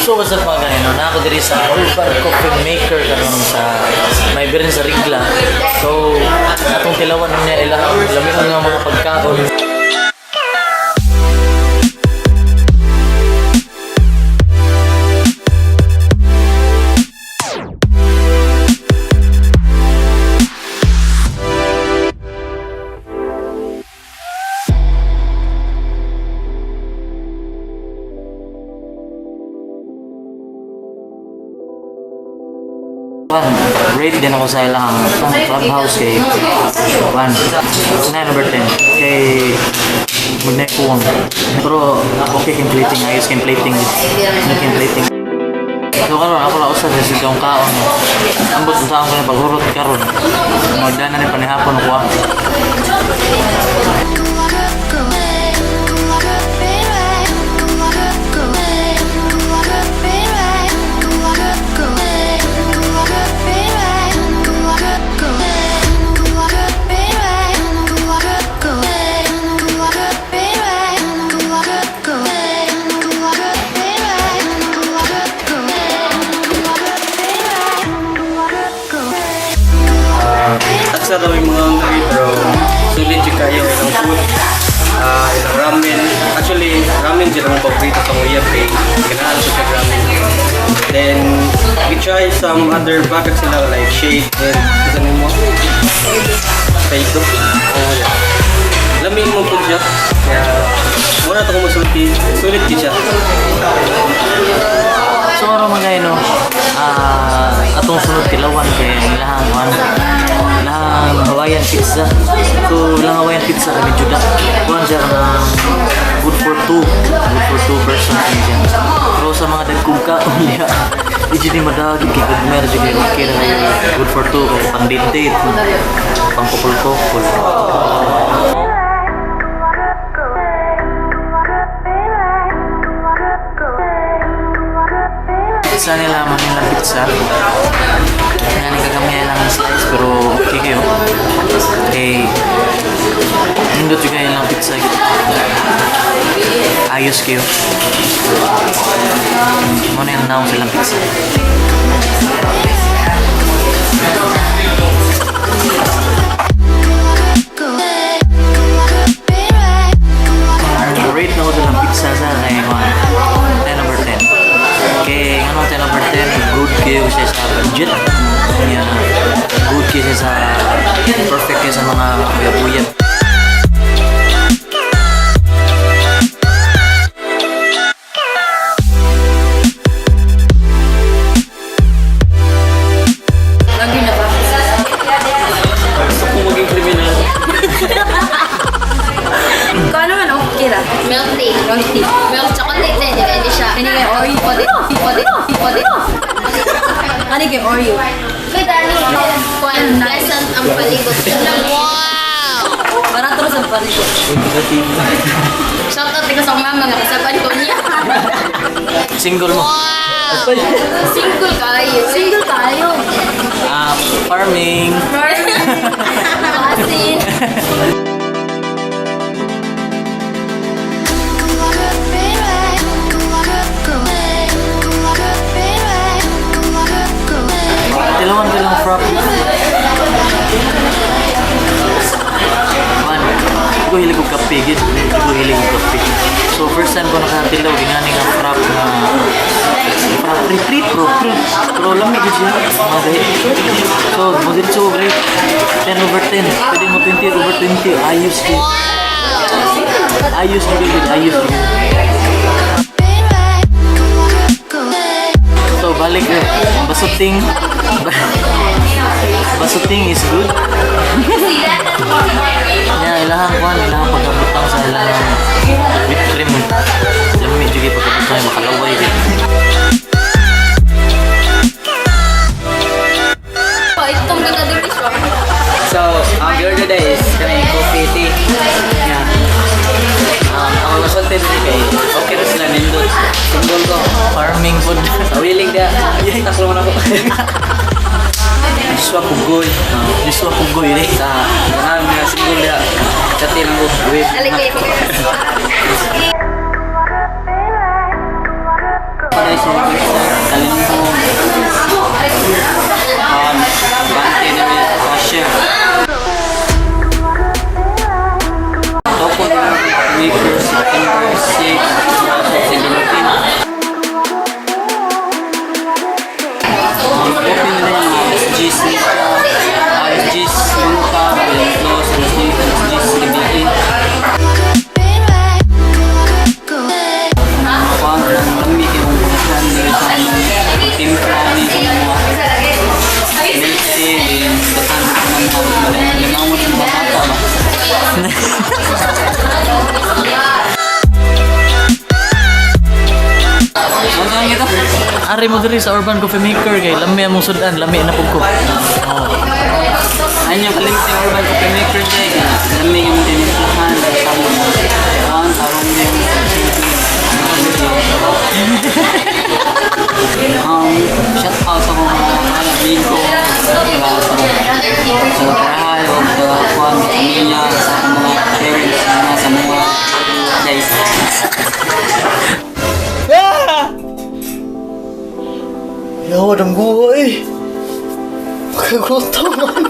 So what's up, mga ganino? Na ako diri sa Urban Coffee Maker karon sa may birin sa Rigla. So atong tilawan niya ilang lami nga mga pagkaon. One, rate din ako sa ilang clubhouse kay 1, 9 over 10 kay magnekuwang. Pero okay kang plating, ayos kang plating. Ano kang plating? So karon ako lang usab sa sigaw kaon. Ambot sa ko na paghurot karon. Magdana ni panihapon ko ah. Taksa kami mga hungry pero sulit jud kayo ilang food. Ah, ilang ramen. Actually, ramen jud ang paborito sa uyab kay ganahan ko sa ramen. Then we try some other products sila like shake and isa nimo? Taito. Oh, yeah. Lami mo po siya. Kaya mura to ko musulti. Sulit jud siya. So karon, mga ganino, atong sunod tilawan kay ilahang one, ilahang Hawaiian pizza. So ilang Hawaiian pizza kami juda. Kuan siya ng good for two, good for two person kami siya. Pero sa mga dagkong kaon niya, di jud ni madagit kay good mer jud kay okay na kayo. Good for two kay pang date date, pang couple couple. Pizza nila, Manila pizza. Kaya nagkakamaya lang ang slice pero okay kayo. Kay nindot juga yung lang pizza gitu. Ayos kayo. Mo na yung naong silang pizza. Rate na ko silang pizza sa kay 10 over 10. Kay ano 10 over 10, good kayo siya sa budget. Kaya good kayo siya sa perfect kayo sa mga uyab-uyab. Lagi na ba? Gusto ko maging kriminal. Ikaw naman, okay ra. Milk tea. Milk tea. Milk chocolate na, hindi hindi siya. Ano kay Oreo? Pwede, pwede, pwede. Ano kay Oreo? May dali. Kwan, pleasant ang palibot. Wow! Barato ra sa palibot. Shout out ko sa mama nga kasapan ko niya. Single mo. Wow! Single kayo. Single tayo. Ah, farming. Asin. Tilawan ko lang frap. 1 ko hilig og kape, gid. Di ko hilig og kape. So first time ko nakatilaw ingani nga frap nga frap free free pro pro pero lami gid siya. Mga gahi. So mo diretso ko grade 10 over 10. Pwede mo 20 over 20. Ayos gid. Ayos gid gid, ayos gid. So balik eh. Basuting. Basuting is good. Ya, ilahang kuan, ilahang pagkabutang sa ilang whipped cream. Lami jud kay pagkabutang, makalaway gid. Oh, itong ganda din siya. So, ang order today is kanang coffee tea. Yeah. Ang masulti diri kay okay ra sila nindot. Single ko. Farming food. Sa willing dia. Taklo man ako. Joshua Pugoy. Joshua Pugoy eh. Sa ganahan nga single dia. Chati lang ko. Wait. Alikay ko. Paday sa Kalimbong. Bante na may cashier. Topo na maker September 6, 2017. Open na yung SGC, SGC Lunta, Belentos, SGC GBE. Kuan ng lami kay mong pagkakuan diri sa among timpla ni sa mga milk tea, then daghan man ang lingamon ng bata ba. Ano kita? Ari mo diri sa Urban Coffee Maker kay lami among sudan, lami na pud ko. Oh. Ayun yung kalimting Urban Coffee Maker day. Lami yung tinimplahan sa among kuan aron yung shout out sa akong mga amigo sa sa karahay o sa kuan pamilya, sa akong mga parents, mga sa mga guys. Yawa ng buhay. Kagutom man.